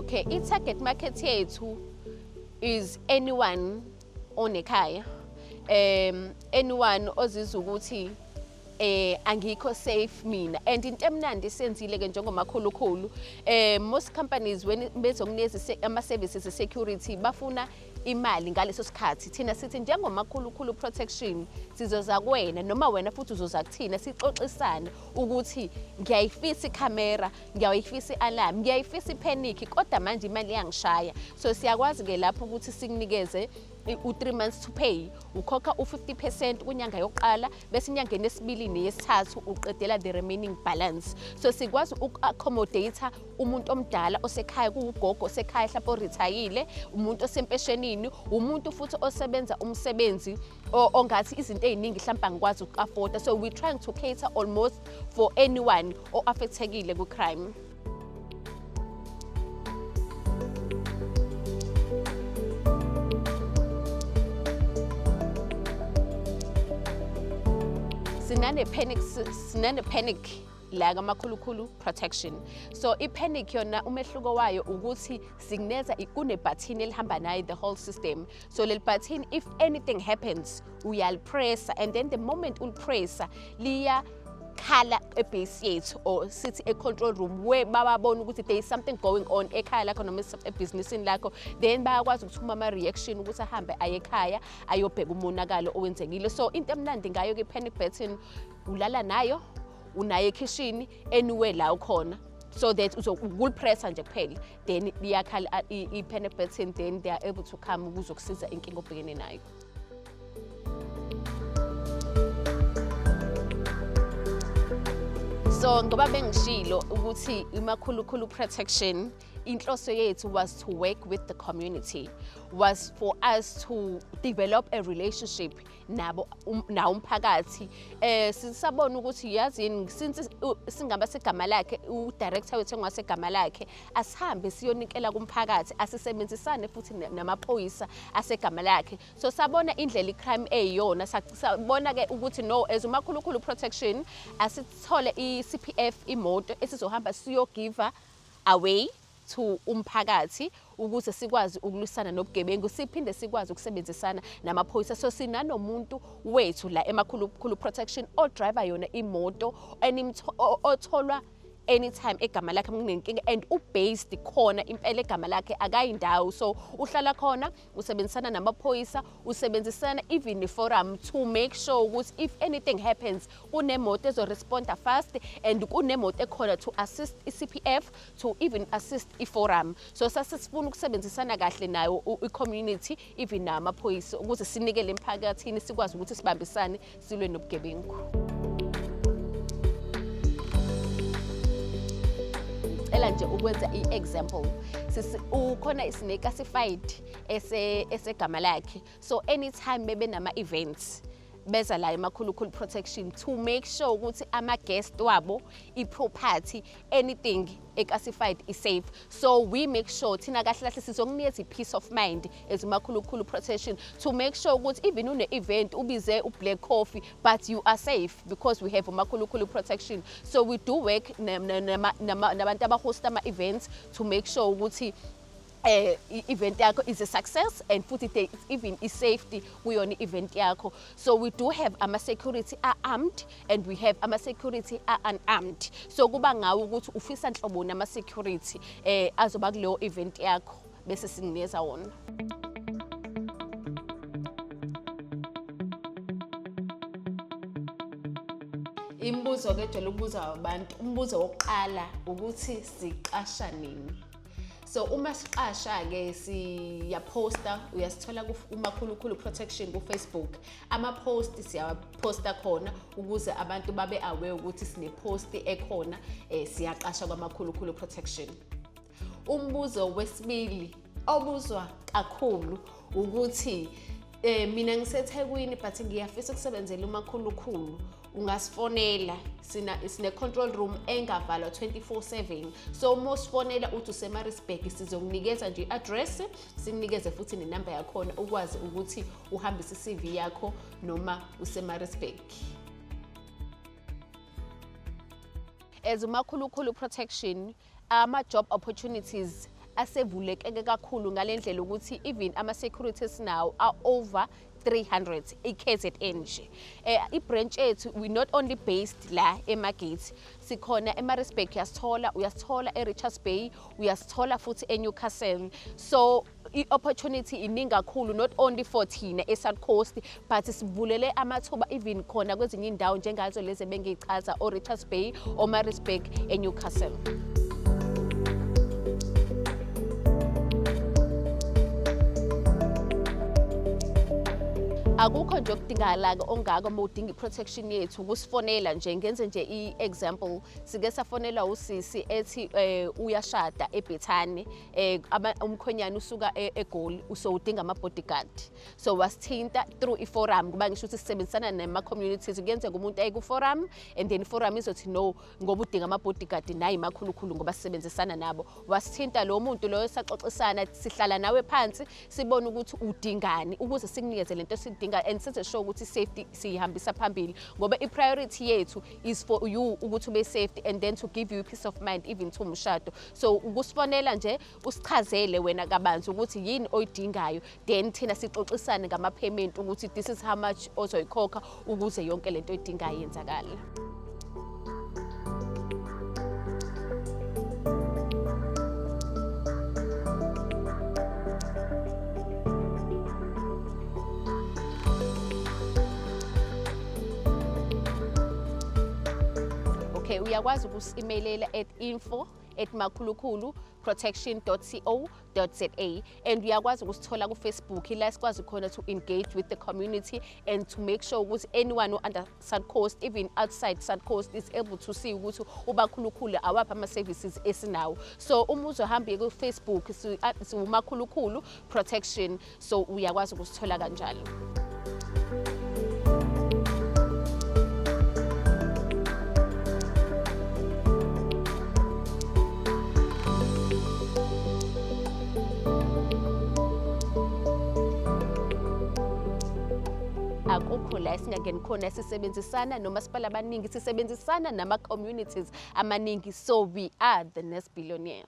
Okay, i-target market yethu is anyone onekhaya. Anyone ozizwa ukuthi angikho safe mina, and into emnandi senzile ke njengoMakhulukhulu, most companies when bezokunikeza ama services security bafuna imali ngaleso sikhathi. Thina sithi njengoMakhulukhulu Protection sizoza kuwena, noma wena futhi uzoza kuthina, sixoxisane ukuthi ngiyayifisa ikhamera, ngiyayifisa i-alarm, ngiyayifisa i-panic, kodwa manje imali iyangishaya. So siyakwazi ke lapho ukuthi sikunikeze u-3 months to pay, ukhokha u-50% kwinyanga yokuqala, bese inyangeni yesibili neyesithathu uqedela the remaining balance. So sikwazi uku-accommodate umuntu omdala osekhaya, kuwugogo osekhaya mhlawumbe orithayile, umuntu osempeshenini, umuntu futhi osebenza umsebenzi ongathi izinto ey'ningi mhlawumbe angikwazi uku-afforda. So we're trying to cater almost for anyone o-affectekile kwi-crime. Sinane-panic la kaMakhulukhulu Protection. So i-panic yona umehluko wayo ukuthi sikuneza kunebhathini elihamba nayo the whole system. So leli bhathini, if anything happens, uyalipressa, and then the moment ulipressa liya khala ebase yethu, or sithi e-control room, where bababona ukuthi there is something going on ekhaya lakho noma ebhizinisini lakho. Then bayakwazi ukuthuma ama-reaction ukuthi ahambe aye ekhaya ayobheka umonakalo owenzekile. So into emnandi ngayo-ke i-panic button, ulala nayo, unayo ekhishini, anywhere la ukhona, so that uzokulipressa nje kuphela, then liyakhala i-panic button, then they are able to come ukuzokusiza inkinga obhekene nayo. So ngoba bengishilo ukuthi iMakhulukhulu Protection, inhloso yethu was to work with the community, was for us to develop a relationship nabo nawo umphakathi. Sisabona ukuthi yazini, since singaba segama lakhe, u-director wethu engasegama lakhe, asihambe siyonikela kumphakathi, asisebenzisane futhi namaphoyisa asegama lakhe. So sabona indlela i-crime eyiyona, sabona ke ukuthi no, as uMakhulukhulu Protection asithole i-CPF imoto esizohamba siyogiva away to umphakathi ukuze sikwazi ukulwisana nobugebengu, siphinde sikwazi ukusebenzisana namaphoyisa. So sinanomuntu wethu la eMakhulukhulu Protection odriver yona imoto otholwa anytime egama lakhe kunenkinga, and ubased khona impela egama lakhe, akayindawo. So uhlala khona, usebenzisana namaphoyisa, usebenzisana even ne-forum to make sure ukuthi if anything happens kunemoto ezoresponda fast, and kunemoto ekhona to assist i-CPF, to even assist i-forum. So sasifuna ukusebenzisana kahle nayo i-community, even namaphoyisa, ukuze sinikele emphakathini, sikwazi ukuthi sibambisane silwe nobugebengu. Ngicela nje ukwenza i-example. Ukhona sine-classified esegama lakhe. So anytime bebe nama-events, beza la eMakhulukhulu Protection to make sure ukuthi ama-guest wabo, i-property, anything e-classified is safe. So we make sure thina kahle kahle sizokunikeza i-peace of mind as uMakhulukhulu Protection to make sure ukuthi even une-event ubize u-Black Coffee, but you are safe because we have uMakhulukhulu Protection. So we do work nabantu abahost ama-events to make sure ukuthi i-event yakho is a success, and futhi there is even i-safety kuyona i-event yakho. So we do have ama-security are-armed and we have ama-security are-unarmed. So kuba ngawe ukuthi ufisa nhloboni ama-security azoba kuleyo event yakho, bese singinikeza wona. Imibuzo-ke ejwayele ukubuzwa abantu, umbuzo wokuqala ukuthi siqasha nini? So uma siqasha-ke siyaposta, uyasithola kuMakhulukhulu Protection ku-Facebook. Ama-post siyaposta khona ukuze abantu babe aware ukuthi sine-post ekhona, siyaqasha kwaMakhulukhulu Protection. Umbuzo wesibili obuzwa kakhulu ukuthi mina ngiseThekwini but ngiyafisa ukusebenzela uMakhulukhulu, ungasifonela, sine control room engavalwa 24/7. So uma usifonela uthi useMaritzburg, sizokunikeza nje i-address, sikunikeze futhi nenamba yakhona ukwazi ukuthi uhambise i-CV yakho noma useMaritzburg. As uMakhulukhulu Protection, ama-job opportunities Asevulekeke kakhulu ngale ndlela ukuthi even ama-security esinawo are over 300 i-KZN nje. I-branch yethu, we not only based la eMargate, sikhona eMaritzburg, uyasithola, uyasithola e-Richards Bay, uyasithola futhi eNewcastle. So i-opportunity iningi kakhulu, not only for thina e-South Coast, but sivulele amathuba even khona kwezinye iy'ndawo njengazo lezi ebengiyichaza, o-Richards Bay, o-Maritzburg, eNewcastle. Akukho nje okudingakalayo ongako uma udinga i-protection yethu, ukusifonela nje. Ngenze nje i-example, sike safonela usisi ethi uyashada eBhethane, umkhwenyana usuka eGoli, so udinga ama-bodyguard. So wasithinta through i-forum, kuba ngisho ukuthi sisebenzisana nama-communities. Kuyenzeka umuntu aye ku-forum and then i-forum izothi no, ngoba udinga ama-bodyguard, nayi makhulukhulu, ngoba sisebenzisana nabo. Wasithinta lo muntu loyo, saxoxisana, sihlala nawe phansi, sibone ukuthi udingani ukuze sikunikeze lento esiyidinga and senze sure ukuthi safety siyihambisa phambili, ngoba i-priority yethu is for you ukuthi ube safety and then to give you peace of mind even to umshado. So ukusifonela nje, usichazele wena kabanzi ukuthi yini oyidingayo, then thina sixoxisane ngama-payment ukuthi this is how much ozoyikhokha ukuze yonke lento oyidingayo yenzakale. Okay, uyakwazi ukusi-emailela at info@makhulukhulu protection.co.za and uyakwazi ukusithola ku-Facebook, ila sikwazi khona to engage with the community and to make sure ukuthi anyone who under South Coast, even outside South Coast, is able to see ukuthi ubakhulukhulu awaphi ama-services esinawo. So uma uzohamba uye ku-Facebook, siwuMakhulukhulu Protection, so uyakwazi ukusithola kanjalo. Akukho la esingangeni khona. Sisebenzisana nomasipala abaningi, sisebenzisana nama-communities amaningi, so we are the next billionaire.